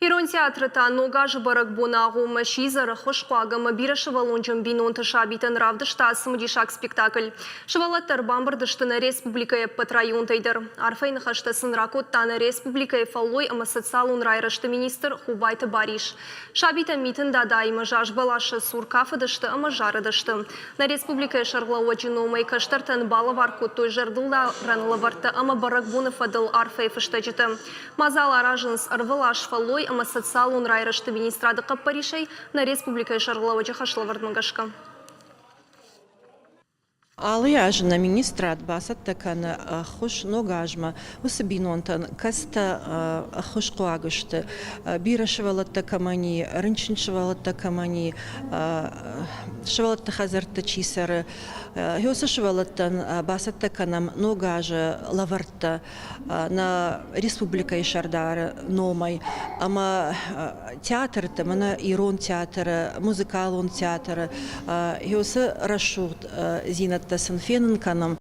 Ирон театры та Ног азы бӕрӕгбоны агъоммӕ сидзӕр, ӕххуысхъуаг ӕмӕ бирӕсывӕллонджын бинонты сабитӕн равдыста цымыдисаг спектакль. Сывӕллӕттӕ ӕрбамбырд сты нӕ республикӕйы ӕппӕт районтӕй дӕр. Арфӕйы ныхӕстӕ сын ракодта нӕ республикӕйы фӕллой ӕмӕ социалон райрӕзты министр Хубайты Барис. Сабитӕ Митын Дадаимӕ заз бӕласы цур кафыдысты ӕмӕ зарыдысты. Нӕ республикӕйы сӕргълӕууӕджы номӕй кӕстӕртӕн балӕвар кодтой зӕрдылдарӕн лӕвӕрттӕ ӕмӕ бӕрӕгбоны фӕдыл арфӕйы фыстӕджытӕ. Мадзал аразынц ӕрвылаз фӕллой ӕмӕ социалон райрӕзты министрады хъӕппӕрисӕй нӕ республикӕйы сӕргълӕууӕджы хӕслӕвӕрдмӕ гӕсгӕ. Алы аз нӕ министрад бацӕттӕ кӕны ӕххуыс ног азмӕ уыцы бинонтӕн, кӕцытӕ ӕххуысхъуаг сты, бирӕ сывӕллӕттӕ кӕмӕн и, рынчын сывӕллӕттӕ кӕмӕн и, сывӕллӕтты хӕдзӕртты чи цӕры, уыцы сывӕллӕттӕн бацӕттӕ кӕнӕм ног азы лӕвӕрттӕ. нӕ республикӕйы сӕрдары номӕй ӕмӕ театрты, мӕнӕ ирон театры, музыкалон театры уыцы рӕсугъддзинӕдтӕ сын фенын кӕнӕм.